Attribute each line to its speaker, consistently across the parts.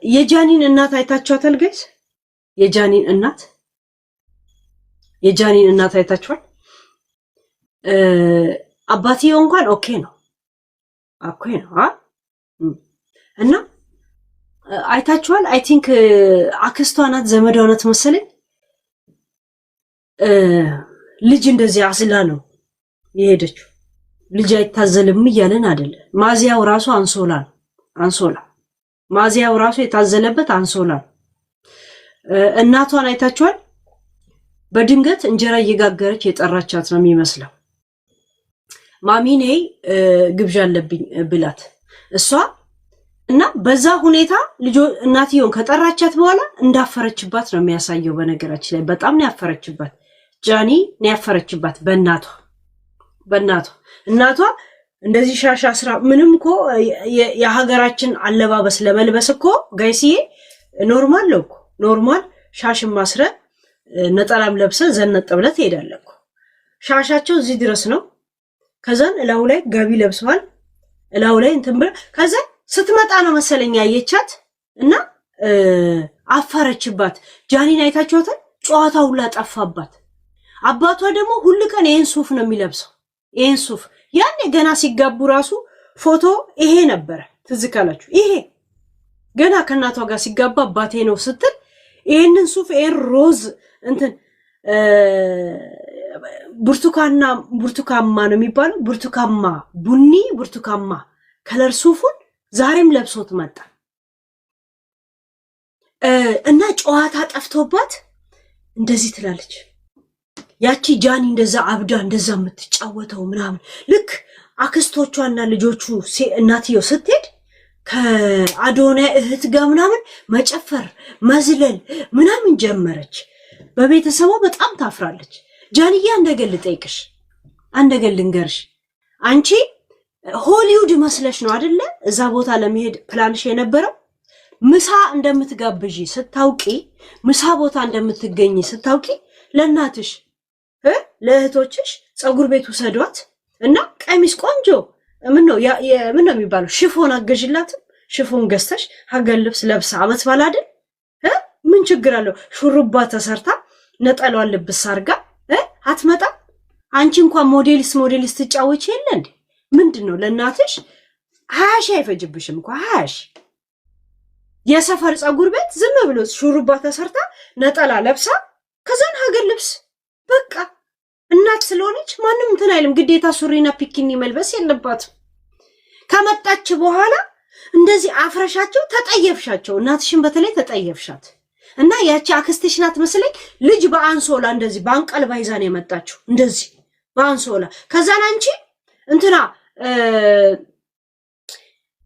Speaker 1: የጃኒን እናት አይታችኋታል guys? የጃኒን እናት፣ የጃኒን እናት አይታችኋል? አባትየው እንኳን okay ነው፣ okay ነው። እና አይታችኋል? I think አክስቷ ናት፣ ዘመዷ ናት መሰለኝ። ልጅ እንደዚህ አስላ ነው የሄደችው። ልጅ አይታዘልም እያለን አይደለም። ማዚያው ራሱ አንሶላ ነው፣ አንሶላ። ማዚያው ራሱ የታዘለበት አንሶላ ነው። እናቷን አይታችኋል? በድንገት እንጀራ እየጋገረች የጠራቻት ነው የሚመስለው። ማሚ ነይ፣ ግብዣ አለብኝ ብላት እሷ እና በዛ ሁኔታ ልጆ እናትየውን ከጠራቻት በኋላ እንዳፈረችባት ነው የሚያሳየው። በነገራችን ላይ በጣም ነው ያፈረችባት፣ ጃኒ ነው ያፈረችባት በእናቷ፣ በእናቷ። እናቷ እንደዚህ ሻሽ አስራ ምንም እኮ የሀገራችን አለባበስ ለመልበስ እኮ guys ዬ normal ነው እኮ። Normal ሻሽን ማስረ ነጠላም ለብሰ ዘነጥ ብለህ ትሄዳለህ እኮ። ሻሻቸው እዚህ ድረስ ነው። ከዛን እላው ላይ ጋቢ ለብሰዋል። እላው ላይ እንትን ብለህ ከዛ ስትመጣ ነው መሰለኝ ያየቻት እና አፈረችባት። ጃኒን አይታችኋታል? ጨዋታ ሁላ ጠፋባት። አባቷ ደግሞ ሁል ቀን ይህን ሱፍ ነው የሚለብሰው። ይህን ሱፍ ያኔ ገና ሲጋቡ ራሱ ፎቶ ይሄ ነበረ፣ ትዝ ካላችሁ። ይሄ ገና ከእናቷ ጋር ሲጋባ አባቴ ነው ስትል ይሄንን ሱፍ፣ ይሄን ሮዝ እንትን ብርቱካና ብርቱካማ ነው የሚባለው፣ ብርቱካማ ቡኒ፣ ብርቱካማ color ሱፉን ዛሬም ለብሶት መጣ እና ጨዋታ ጠፍቶባት እንደዚህ ትላለች። ያቺ ጃኒ እንደዛ አብዳ እንደዛ የምትጫወተው ምናምን ልክ አክስቶቿና ልጆቹ እናትየው ስትሄድ ከአዶናይ እህት ጋር ምናምን መጨፈር መዝለል ምናምን ጀመረች። በቤተሰቧ በጣም ታፍራለች። ጃንዬ፣ አንድ ነገር ልጠይቅሽ፣ አንድ ነገር ልንገርሽ። አንቺ ሆሊውድ መስለሽ ነው አደለ እዛ ቦታ ለመሄድ ፕላንሽ የነበረው? ምሳ እንደምትጋብዢ ስታውቂ፣ ምሳ ቦታ እንደምትገኝ ስታውቂ ለእናትሽ ለእህቶችሽ ፀጉር ቤት ውሰዷት እና ቀሚስ ቆንጆ ምን ነው ምን ነው የሚባለው ሽፎን አገዥላትም። ሽፎን ገዝተሽ ሀገር ልብስ ለብሳ፣ አመት በዓል አይደል፣ ምን ችግር አለው? ሹሩባ ተሰርታ ነጠላዋን ልብስ አድርጋ አትመጣም? አንቺ እንኳን ሞዴሊስት ሞዴሊስት ትጫወች የለ እንዴ? ምንድን ነው፣ ለእናትሽ 20,000 አይፈጅብሽም እኮ፣ 20,000። የሰፈር ፀጉር ቤት ዝም ብሎ ሹሩባ ተሰርታ ነጠላ ለብሳ ከዛን ሀገር ልብስ በቃ። እናት ስለሆነች ማንም እንትን አይልም። ግዴታ ሱሪና ፒኪኒ መልበስ የለባትም። ከመጣች በኋላ እንደዚህ አፍረሻቸው ተጠየፍሻቸው። እናትሽን በተለይ ተጠየፍሻት። እና ያቺ አክስትሽ ናት መስለኝ ልጅ በአንሶላ እንደዚህ በአንቀልባ ይዛ ነው የመጣችው፣ እንደዚህ በአንሶላ። ከዛን አንቺ እንትና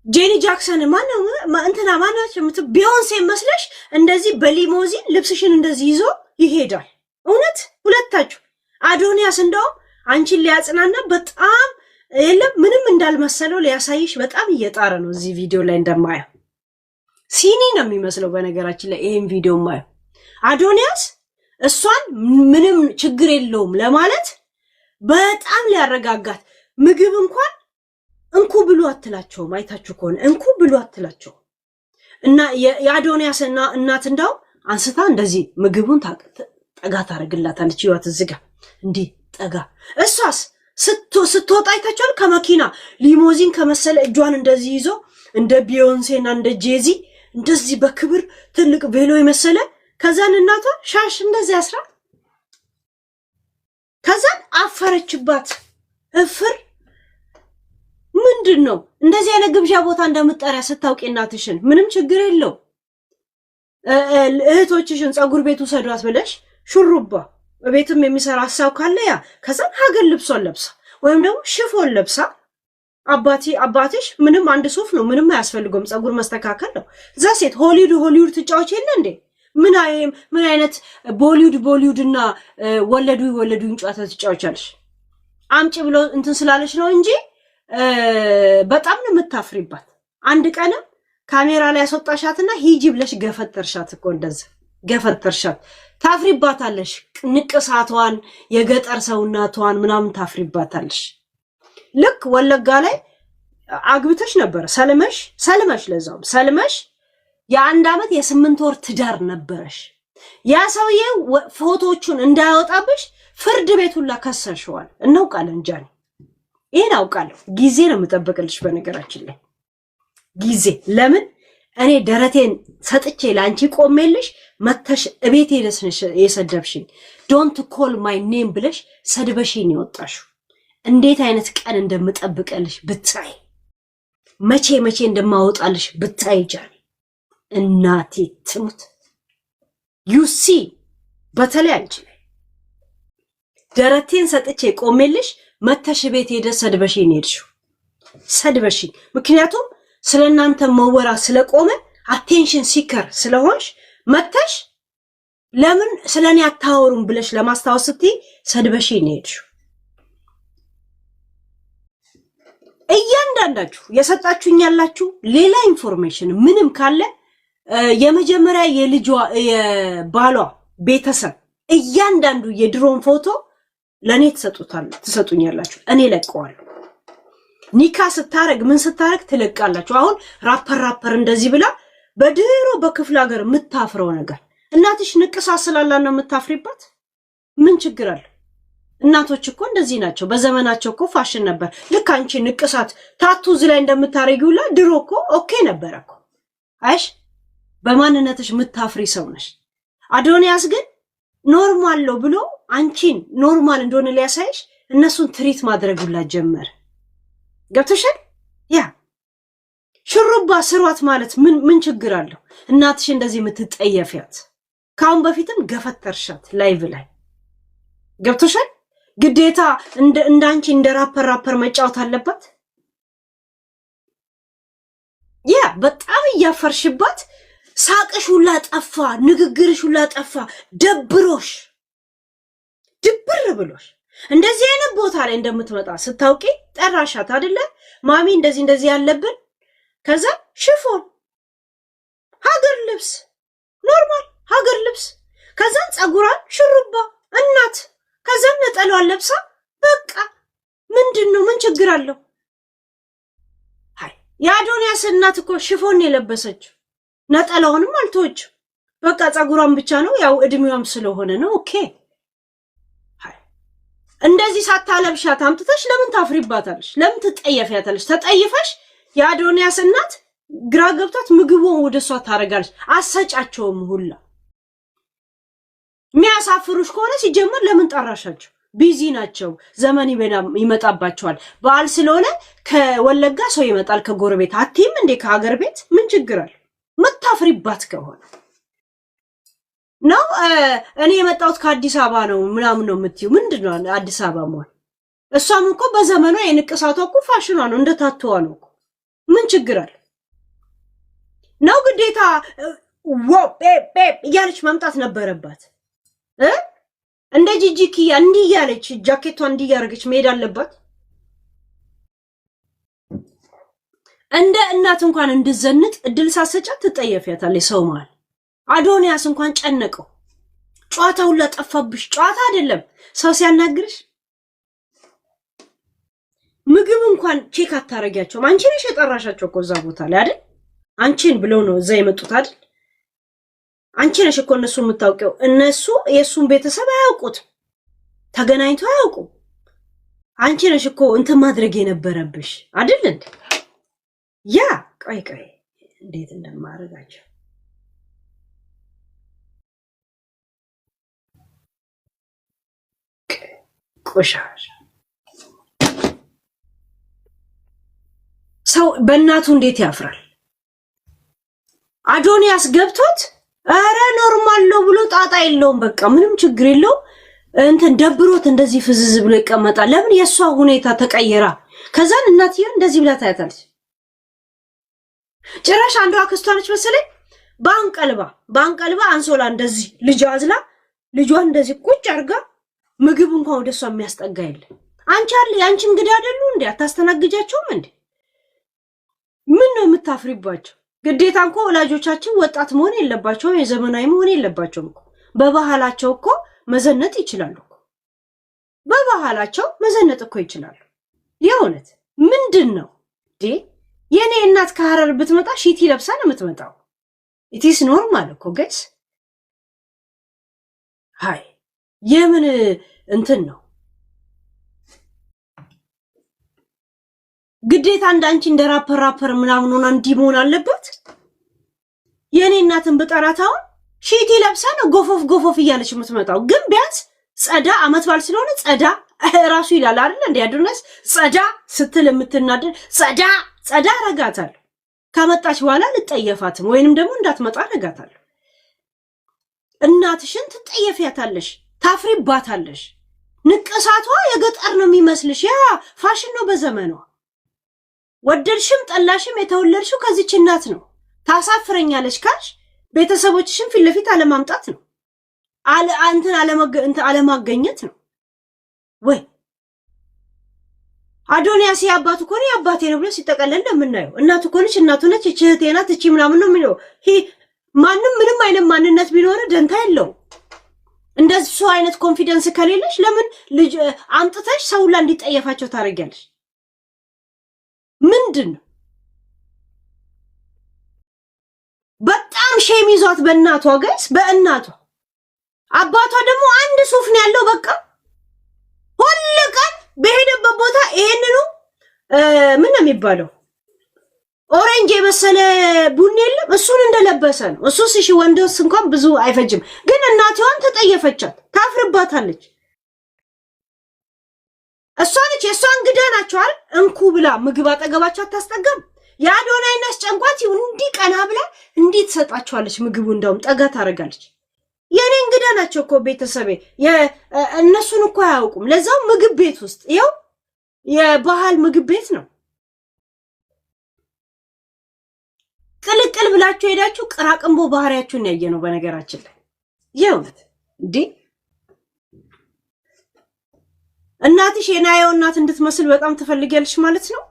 Speaker 1: ጄኒ ጃክሰን ማነው እንትና ማናቸው ቢዮንሴ መስለሽ እንደዚህ በሊሞዚን ልብስሽን እንደዚህ ይዞ ይሄዳል። እውነት ሁለታችሁ። አዶንያስ እንደውም አንቺን ሊያጽናና በጣም የለም ምንም እንዳልመሰለው ሊያሳይሽ በጣም እየጣረ ነው። እዚህ ቪዲዮ ላይ እንደማየው ሲኒ ነው የሚመስለው። በነገራችን ላይ ይሄን ቪዲዮ ማየው አዶንያስ እሷን ምንም ችግር የለውም ለማለት በጣም ሊያረጋጋት ምግብ እንኳን እንኩ ብሎ አትላቸውም። አይታችሁ ከሆነ እንኩ ብሎ አትላቸውም። እና የአዶንያስ እናት እንዳው አንስታ እንደዚህ ምግቡን ጠጋ ታደርግላታለች። ይዋት እዚህ ጋ እንዲህ ጠጋ። እሷስ ስትወጣ አይታችኋል? ከመኪና ሊሞዚን ከመሰለ እጇን እንደዚህ ይዞ እንደ ቢዮንሴና እንደ ጄዚ እንደዚህ በክብር ትልቅ ቬሎ የመሰለ፣ ከዛን እናቷ ሻሽ እንደዚህ አስራ ከዛን አፈረችባት። እፍር ምንድን ነው? እንደዚህ አይነት ግብዣ ቦታ እንደምጠሪያ ስታውቂ እናትሽን ምንም ችግር የለው። እህቶችሽን ፀጉር ቤት ውሰዷት ብለሽ ሹሩባ ቤትም የሚሰራ ሀሳብ ካለ ያ ከዛን ሀገር ልብሷን ለብሳ ወይም ደግሞ ሽፎን ለብሳ አባትሽ ምንም አንድ ሱፍ ነው፣ ምንም አያስፈልገውም። ፀጉር መስተካከል ነው። እዛ ሴት ሆሊውድ ሆሊውድ ትጫወች የለ እንዴ? ምን አይነት ቦሊውድ ቦሊውድ እና ወለዱ ወለዱን ጨዋታ ትጫወቻለሽ? አምጪ ብሎ እንትን ስላለች ነው እንጂ በጣም ነው የምታፍሪባት። አንድ ቀንም ካሜራ ላይ ያስወጣሻትና ሂጂ ብለሽ ገፈተርሻት እኮ፣ እንደዛ ገፈተርሻት። ታፍሪባታለሽ። ንቅሳቷን፣ የገጠር ሰውናቷን ምናምን ታፍሪባታለሽ። ልክ ወለጋ ላይ አግብተሽ ነበረ ሰልመሽ ሰልመሽ ለዛውም ሰልመሽ። የ1 ዓመት የ8 ወር ትዳር ነበረሽ። ያ ሰውዬ ፎቶዎቹን እንዳያወጣብሽ ፍርድ ቤት ሁላ ከሰሽዋል። እናውቃለን ጃኒ፣ ይህን አውቃለሁ። ጊዜ ነው የምጠብቅልሽ። በነገራችን ላይ ጊዜ ለምን እኔ ደረቴን ሰጥቼ ለአንቺ ቆሜልሽ መተሽ እቤቴ ደስነሽ የሰደብሽኝ፣ "Don't call my name" ብለሽ ሰድበሽኝ የወጣሽው። እንዴት አይነት ቀን እንደምጠብቅልሽ ብታይ፣ መቼ መቼ እንደማወጣልሽ ብታይ ጃኒ፣ እናቴ ትሙት፣ you see፣ በተለይ አንቺ ላይ ደረቴን ሰጥቼ ቆሜልሽ መተሽ ቤት ሄደ ሰድበሽኝ ሄድሽው፣ ሰድበሽኝ። ምክንያቱም ስለ እናንተ መወራት ስለቆመ attention seeker ስለሆንሽ መተሽ ለምን ስለ እኔ አታወሩም ብለሽ ለማስታወስ ስትይ ሰድበሽኝ ነው የሄድሽው። እያንዳንዳችሁ የሰጣችሁኝ ያላችሁ ሌላ information ምንም ካለ የመጀመሪያ የልጇ የባሏ ቤተሰብ እያንዳንዱ የድሮን ፎቶ ለእኔ ትሰጡኛላችሁ፣ እኔ ለቀዋለሁ። ኒካ ስታረግ ምን ስታረግ ትለቃላችሁ። አሁን rapper rapper እንደዚህ ብላ በድሮ በክፍለ ሀገር የምታፍረው ነገር እናትሽ ንቅሳት ስላላት ነው የምታፍሪባት። ምን ችግር አለ? እናቶች እኮ እንደዚህ ናቸው። በዘመናቸው እኮ ፋሽን ነበር። ልክ አንቺ ንቅሳት tattoo እዚህ ላይ እንደምታረጊው ሁላ ድሮ እኮ okay ነበረ እኮ። አይሽ በማንነትሽ የምታፍሪ ሰው ነሽ። አዶንያስ ግን normal ነው ብሎ አንቺን normal እንደሆነ ሊያሳይሽ እነሱን treat ማድረጉላ ጀመረ። ገብቶሻል? Yeah፣ ሽሩባ ስሯት ማለት ምን ምን ችግር አለው? እናትሽ እንደዚህ የምትጠየፊያት ከአሁን በፊትም ገፈተርሻት live ላይ፣ ገብቶሻል? ግዴታ እንደ አንቺ እንደ rapper rapper መጫወት አለባት? Yeah፣ በጣም እያፈርሽባት፣ ሳቅሽ ሁላ ጠፋ፣ ንግግርሽ ሁላ ጠፋ። ደብሮሽ ድብር ብሎሽ እንደዚህ አይነት ቦታ ላይ እንደምትመጣ ስታውቂ ጠራሻት አይደለ? ማሚ እንደዚህ እንደዚህ ያለብን፣ ከዛ ሽፎን ሀገር ልብስ፣ normal ሀገር ልብስ፣ ከዛን ፀጉሯን ሽሩባ እናት፣ ከዛም ነጠላዋን ለብሳ በቃ ምንድን ነው? ምን ችግር አለው? አይ የአዶንያስ እናት እኮ ሽፎን የለበሰችው ነጠላውንም አልተወችም። በቃ ፀጉሯን ብቻ ነው፣ ያው እድሜዋም ስለሆነ ነው። Okay፣ እንደዚህ ሳታለብሻት አምጥተሽ ለምን ታፍሪባታለሽ? ለምን ትጠየፊያታለሽ? ተጠይፈሽ የአዶንያስ እናት ግራ ገብቷት ምግቡን ወደ እሷ ታደርጋለች። አሰጫቸውም ሁላ። የሚያሳፍሩሽ ከሆነ ሲጀመር ለምን ጠራሻቸው? Busy ናቸው። ዘመን ይመጣባቸዋል። በዓል ስለሆነ ከወለጋ ሰው ይመጣል፣ ከጎረቤት አትይም እንዴ? ከሀገር ቤት ምን ችግር አለ? ምታፍሪባት ከሆነ ነው። እኔ የመጣሁት ከአዲስ አበባ ነው ምናምን ነው የምትይው። ምንድን ነው አዲስ አበባ መሆን? እሷም እኮ በዘመኗ የንቅሳቷ እኮ ፋሽኗ ነው፣ እንደ tattoo ዋ ነው እኮ። ምን ችግር አለ? ነው ግዴታ እያለች መምጣት ነበረባት እ እንደ ጂጂ ኪያ እንዲህ እያለች ጃኬቷ እንዲህ እያደረገች መሄድ አለባት። እንደ እናት እንኳን እንድዘንጥ እድል ሳሰጫት ትጠየፊያታለች ሰው መሀል። አዶንያስ እንኳን ጨነቀው። ጨዋታ ሁላ ጠፋብሽ። ጨዋታ አይደለም ሰው ሲያናግርሽ ምግብ እንኳን check አታረጊያቸውም። አንቺ ነሽ የጠራሻቸው እኮ እዛ ቦታ ላይ አይደል? አንቺን ብለው ነው እዛ የመጡት አይደል? አንቺ ነሽ እኮ እነሱ የምታውቂው። እነሱ የእሱን ቤተሰብ አያውቁትም፣ ተገናኝቶ አያውቁም። አንቺ ነሽ እኮ እንትን ማድረግ የነበረብሽ አይደል እንዴ? Yeah፣ ቆይ ቆይ እንዴት እንደማደርጋቸው። ቆሻሻ ሰው በእናቱ እንዴት ያፍራል? አዶንያስ ገብቶት ኧረ normal ነው ብሎ ጣጣ የለውም፣ በቃ ምንም ችግር የለውም። እንትን ደብሮት እንደዚህ ፍዝዝ ብሎ ይቀመጣል። ለምን የእሷ ሁኔታ ተቀየራ። ከዛን እናትየው እንደዚህ ብላ ታያታለች። ጭራሽ አንዷ አክስቷ ነች መሰለኝ በአንቀልባ በአንቀልባ አንሶላ እንደዚህ ልጅ አዝላ ልጇን እንደዚህ ቁጭ አድርጋ ምግብ እንኳን ወደ እሷ የሚያስጠጋ የለ። አንቺ አለ የአንቺ እንግዳ አይደሉ እንዴ? አታስተናግጃቸውም እንዴ? ምን ነው የምታፍሪባቸው? ግዴታ እንኮ ወላጆቻችን ወጣት መሆን የለባቸውም፣ የዘመናዊ መሆን የለባቸውም እኮ። በባህላቸው እኮ መዘነጥ ይችላሉ እኮ። በባህላቸው መዘነጥ እኮ ይችላሉ። የእውነት ምንድን ነው እንዴ? የእኔ እናት ከሀረር ብትመጣ ሺቲ ለብሳ ነው የምትመጣው። It's normal እኮ guys። ሀይ የምን እንትን ነው ግዴታ? እንዳንቺ እንደ rapper rapper ምናምን ሆና እንዲህ መሆን አለበት? የእኔ እናትን ብጠራት አሁን ሺቲ ለብሳ ነው ጎፎፍ ጎፎፍ እያለች የምትመጣው። ግን ቢያንስ ጸዳ፣ አመት በዓል ስለሆነ ጸዳ እራሱ ይላል አይደል? እንደ አዶናስ ጸዳ ስትል የምትናደድ ጸዳ ጸዳ አረጋታለሁ። ከመጣች በኋላ ልጠየፋትም ወይንም ደግሞ እንዳትመጣ አረጋታለሁ። እናትሽን ትጠየፊያታለሽ፣ ታፍሪባታለሽ። ንቅሳቷ የገጠር ነው የሚመስልሽ። ያ ፋሽን ነው በዘመኗ። ወደድሽም ጠላሽም የተወለድሽው ከዚች እናት ነው። ታሳፍረኛለች ካልሽ ቤተሰቦችሽን ፊት ለፊት አለማምጣት ነው፣ እንትን አለማገኘት ነው። ወይ አዶንያስ የአባቱ ከሆነ የአባቴ ነው ብሎ ሲጠቀለል ነው የምናየው። እናቱ ከሆነች እናቱ ነች፣ እቺ እህቴ ናት፣ እቺ ምናምን ነው የሚለው። ማንም ምንም አይነት ማንነት ቢኖር ደንታ የለውም። እንደሱ አይነት confidence ከሌለሽ ለምን ልጅ አምጥተሽ ሰው ላይ እንዲጠየፋቸው ታደርጊያለሽ? ምንድን ነው በጣም shame ይዟት በእናቷ guys፣ በእናቷ አባቷ ደግሞ አንድ ሱፍ ነው ያለው። በቃ ሁል ቀን በሄደበት ቦታ ይሄንኑ ምን ነው የሚባለው orange የመሰለ ቡኒ የለም እሱን እንደለበሰ ነው። እሱስ እሺ ወንዶስ እንኳን ብዙ አይፈጅም፣ ግን እናትዋን ተጠየፈቻት፣ ታፍርባታለች። እሷ ነች የእሷ እንግዳ ናቸው አይደል? እንኩ ብላ ምግብ አጠገባቸው አታስጠጋም። የአዶናይን አስጨንቋት እንዲህ ቀና ብላ እንዲህ ትሰጣቸዋለች። ምግቡ እንደውም ጠጋ ታደርጋለች። የእኔ እንግዳ ናቸው እኮ ቤተሰቤ፣ እነሱን እኮ አያውቁም። ለዛው ምግብ ቤት ውስጥ ይኸው የባህል ምግብ ቤት ነው። ቅልቅል ብላችሁ ሄዳችሁ ቅራቅንቦ ባህሪያችሁን ያየ ነው። በነገራችን ላይ የእውነት እንዴ እናትሽ የናየው እናት እንድትመስል በጣም ትፈልጊያለሽ ማለት ነው።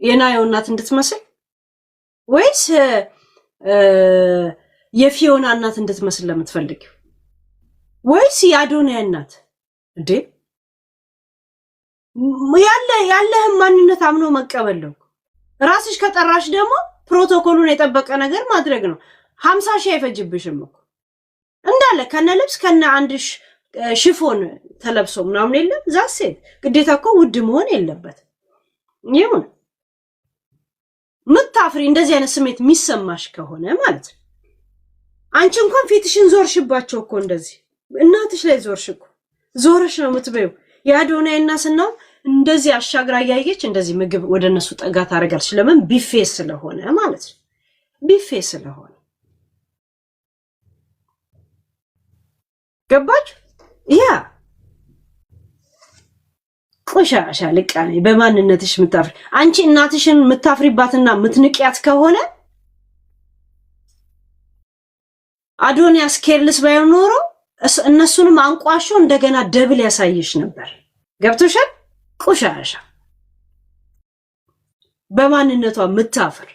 Speaker 1: የናየው እናት እንድትመስል ወይስ የፊዮና እናት እንድትመስል ለምትፈልጊው ወይስ የአዶናይ እናት? እንዴ ያለህን ማንነት አምኖ መቀበል ነው። ራስሽ ከጠራሽ ደግሞ ፕሮቶኮሉን የጠበቀ ነገር ማድረግ ነው። 50,000 አይፈጅብሽም እኮ እንዳለ ከነ ልብስ ከነ አንድ ሽፎን ተለብሶ ምናምን የለም። that's it ግዴታ እኮ ውድ መሆን የለበት። ይሁን ምታፍሪ እንደዚህ አይነት ስሜት የሚሰማሽ ከሆነ ማለት ነው። አንቺ እንኳን ፊትሽን ዞርሽባቸው እኮ እንደዚህ እናትሽ ላይ ዞርሽ እኮ ዞርሽ ነው የምትበይው። የአዶናይ እና ስናው እንደዚህ አሻግራ እያየች እንደዚህ ምግብ ወደ እነሱ ጠጋ ታደርጋለች። ለምን? ቢፌ ስለሆነ ማለት ነው። ቢፌ ስለሆነ ገባችሁ? ያ ቆሻሻ ልቃኔ በማንነትሽ የምታፍሪ አንቺ እናትሽን የምታፍሪባትና የምትንቅያት ከሆነ አዶንያስ careless ባይሆን ኖሮ እነሱንም አንቋሾ እንደገና double ያሳይሽ ነበር። ገብቶሻል? ቆሻሻ በማንነቷ የምታፍር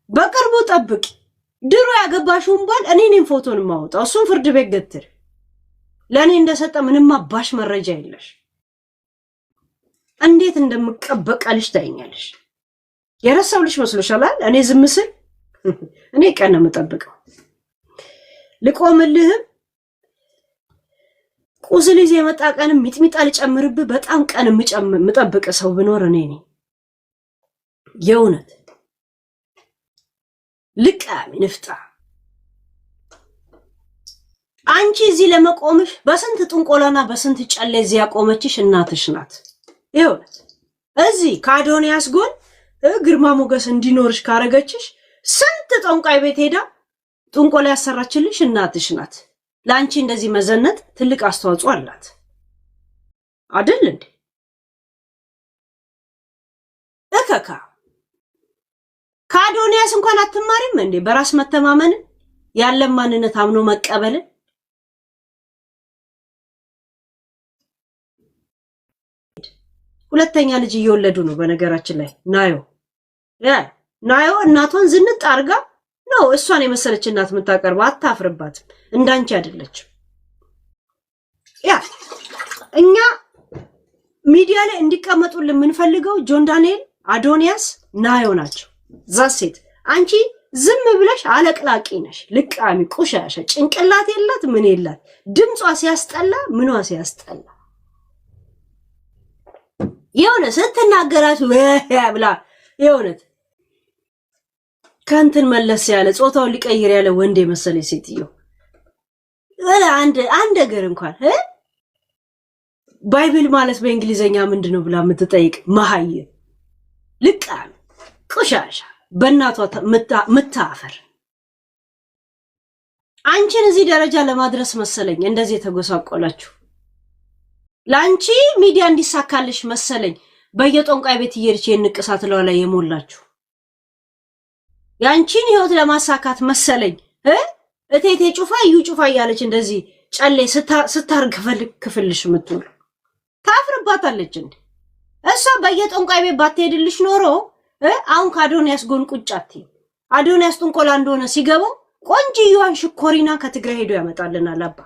Speaker 1: በቅርቡ ጠብቂ። ድሮ ያገባሽውን ባል እኔ እኔም ፎቶን የማወጣው እሱን ፍርድ ቤት ገትር ለእኔ እንደሰጠ ምንም አባሽ መረጃ የለሽ። እንዴት እንደምቀበቀልሽ ታይኛለሽ። የረሳው ልጅ መስሎሻል? እኔ ዝም ስል እኔ ቀን ነው የምጠብቀው። ልቆምልህም ቁስል ይዤ የመጣ ቀንም ሚጥሚጣ ልጨምርብህ። በጣም ቀን የምጠብቅ ሰው ብኖር እኔ ነኝ። የእውነት ልቃሚ ንፍጣ አንቺ እዚህ ለመቆምሽ በስንት ጥንቆላና በስንት ጨሌ እዚህ ያቆመችሽ እናትሽ ናት። የእውነት እዚህ ከአዶንያስ ጎን ግርማ ሞገስ እንዲኖርሽ ካረገችሽ ስንት ጠንቋይ ቤት ሄዳ ጥንቆላ ያሰራችልሽ እናትሽ ናት። ለአንቺ እንደዚህ መዘነጥ ትልቅ አስተዋጽኦ አላት አይደል እንዴ? እከካ ከአዶንያስ እንኳን አትማሪም እንዴ? በራስ መተማመንን ያለን ማንነት አምኖ መቀበልን ሁለተኛ ልጅ እየወለዱ ነው። በነገራችን ላይ ናዮ ናዮ እናቷን ዝንጥ አርጋ ነው እሷን የመሰለች እናት የምታቀርበው። አታፍርባትም። እንዳንቺ አይደለችም። ያ እኛ ሚዲያ ላይ እንዲቀመጡልን የምንፈልገው ጆን ዳንኤል፣ አዶንያስ፣ ናዮ ናቸው። that's it አንቺ ዝም ብለሽ አለቅላቂ ነሽ፣ ልቃሚ ቆሻሻ፣ ጭንቅላት የላት ምን የላት። ድምጿ ሲያስጠላ፣ ምኗ ሲያስጠላ፣ የሆነ ስትናገራት ብላ የእውነት ከእንትን መለስ ያለ ጾታውን ሊቀይር ያለ ወንድ የመሰለች ሴትዮ አንድ አንድ ነገር እንኳን Bible ማለት በእንግሊዘኛ ምንድን ነው ብላ የምትጠይቅ መሀይም፣ ልቃሚ፣ ቆሻሻ፣ በእናቷ ምታፈር። አንቺን እዚህ ደረጃ ለማድረስ መሰለኝ እንደዚህ የተጎሳቆላችሁ። ለአንቺ ሚዲያ እንዲሳካልሽ መሰለኝ በየጠንቋይ ቤት እየሄድች የንቅሳት ለዋ ላይ የሞላችሁ። የአንቺን ህይወት ለማሳካት መሰለኝ እቴቴ ጩፋ እዩ ጩፋ እያለች እንደዚህ ጨሌ ስታርግፈልግ ክፍልሽ የምትውል። ታፍርባታለች እንዴ! እሷ በየጠንቋይ ቤት ባትሄድልሽ ኖሮ አሁን ከአዶንያስ ጎን ቁጭ አትይም። አዶንያስ ጥንቆላ እንደሆነ ሲገባው ቆንጅየዋን ሽኮሪና ከትግራይ ሄዶ ያመጣልናል። አባ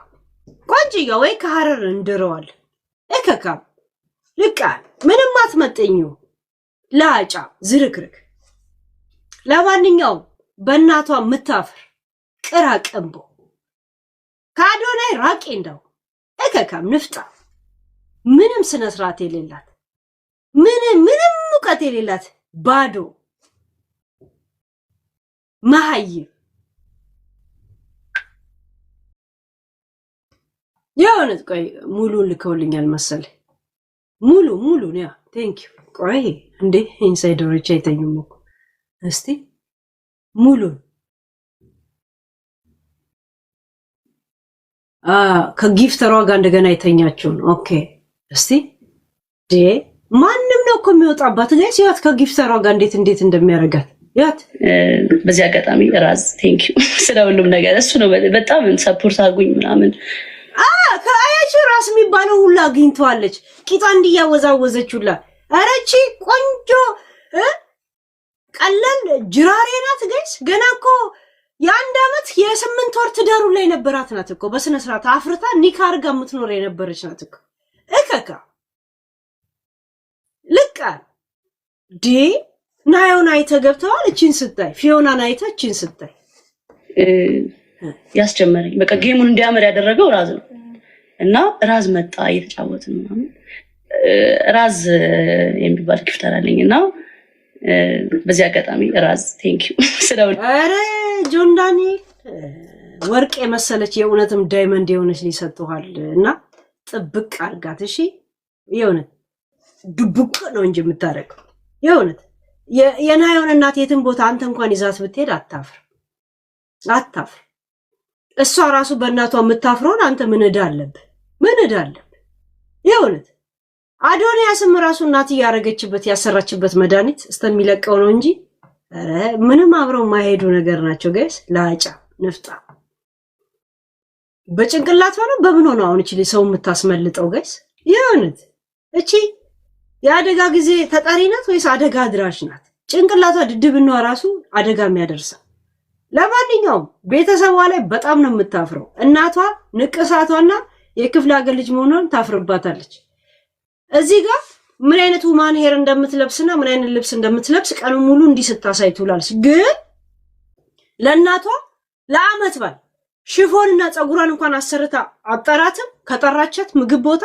Speaker 1: ቆንጅየዋ ወይ ከሀረር እንድረዋል። እከካም ልቃ ምንም አትመጠኙ ለአጫ ዝርክርክ። ለማንኛውም በእናቷ የምታፍር ቅራ ቅንቦ ከአዶናይ ራቂ። እንደው እከካም ንፍጣ፣ ምንም ስነ ስርዓት የሌላት፣ ምንም ምንም እውቀት የሌላት፣ ባዶ መሀይም። የእውነት ቆይ ሙሉን ልከውልኛል መሰለኝ። ሙሉ ሙሉ yeah, thank you። ቆይ እንዴ፣ insider ኦች አይተኙም እኮ። እስቲ ሙሉን ከ gifter ሯ ጋር እንደገና የተኛችውን። Okay፣ እስቲ ዴ ማንም ነው እኮ የሚወጣባት guys። ያት ከ gifter ሯ ጋር እንዴት እንዴት እንደሚያደርጋት ያት።
Speaker 2: በዚህ አጋጣሚ ራዝ thank you ስለ ሁሉም ነገር። እሱ ነው በጣም support አድርጉኝ ምናምን።
Speaker 1: ከአያቸው ራስ የሚባለው ሁላ አግኝተዋለች። ቂጧ እንዲያወዛወዘች ሁላ። ኧረ እቺ ቆንጆ ቀላል ጅራሬ ናት guys። ገና እኮ የ1 ዓመት የ8 ወር ትዳሩ ላይ ነበራት ናት እኮ። በስነ ስርዓት አፍርታ ኒካ አድርጋ የምትኖር የነበረች ናት እኮ። እከካ ልቃ ዲ ናየውን አይተ ገብተዋል። እቺን ስታይ፣ ፊዮናን አይተ እቺን ስታይ
Speaker 2: ያስጀመረኝ በቃ game ኡን እንዲያምር ያደረገው ራዝ ነው። እና ራዝ መጣ፣ እየተጫወትን ምናምን። ራዝ የሚባል gifter አለኝ እና በዚህ አጋጣሚ ራዝ thank you ስለ
Speaker 1: ኧረ ጆን ዳንኤል ወርቅ የመሰለች የእውነትም diamond የሆነች ሊሰጥኋል እና ጥብቅ አርጋት። እሺ፣ የእውነት ድቡቅ ነው እንጂ የምታደርገው። የእውነት የናየውን እናት የትም ቦታ አንተ እንኳን ይዛት ብትሄድ አታፍር፣ አታፍር። እሷ ራሱ በእናቷ የምታፍረውን አንተ ምን ዕዳ አለብህ? ምን ዕዳ አለብህ? የእውነት አዶንያስም ራሱ እናት እያደረገችበት ያሰራችበት መድኃኒት እስከሚለቀው ነው እንጂ ኧረ ምንም አብረው የማይሄዱ ነገር ናቸው guys። ለአጫ ንፍጣ በጭንቅላት ሆነ በምን ሆነ አሁን እቺ ሰው የምታስመልጠው guys? የእውነት እቺ የአደጋ ጊዜ ተጠሪ ናት ወይስ አደጋ አድራሽ ናት? ጭንቅላቷ ድድብናዋ ራሱ አደጋ የሚያደርሰው። ለማንኛውም ቤተሰቧ ላይ በጣም ነው የምታፍረው። እናቷ ንቅሳቷና የክፍለ ሀገር ልጅ መሆኗን ታፍርባታለች። እዚህ ጋር ምን አይነት human hair እንደምትለብስና ምን አይነት ልብስ እንደምትለብስ ቀኑ ሙሉ እንዲህ ስታሳይ ትውላለች። ግን ለእናቷ ለአመት በዓል ሽፎንና ፀጉሯን እንኳን አሰርታ አጠራትም። ከጠራቻት ምግብ ቦታ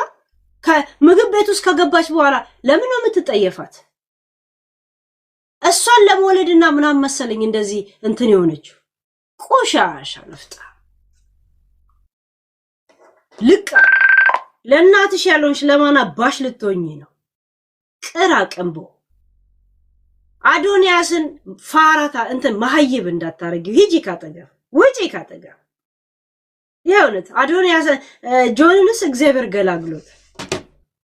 Speaker 1: ከምግብ ቤት ውስጥ ከገባች በኋላ ለምን ነው የምትጠየፋት? እሷን ለመውለድና ምናምን መሰለኝ እንደዚህ እንትን የሆነችው። ቆሻሻ ንፍጣ ልቃ፣ ለእናትሽ ያልሆንሽ ለማን አባሽ ልትሆኚ ነው? ቅራ ቅንቦ አዶንያስን ፋራታ እንትን መሀይብ እንዳታረጊው። ሂጂ ካጠገብ፣ ውጪ ካጠገብ። የእውነት አዶንያስ ጆንንስ እግዚአብሔር ገላግሎት።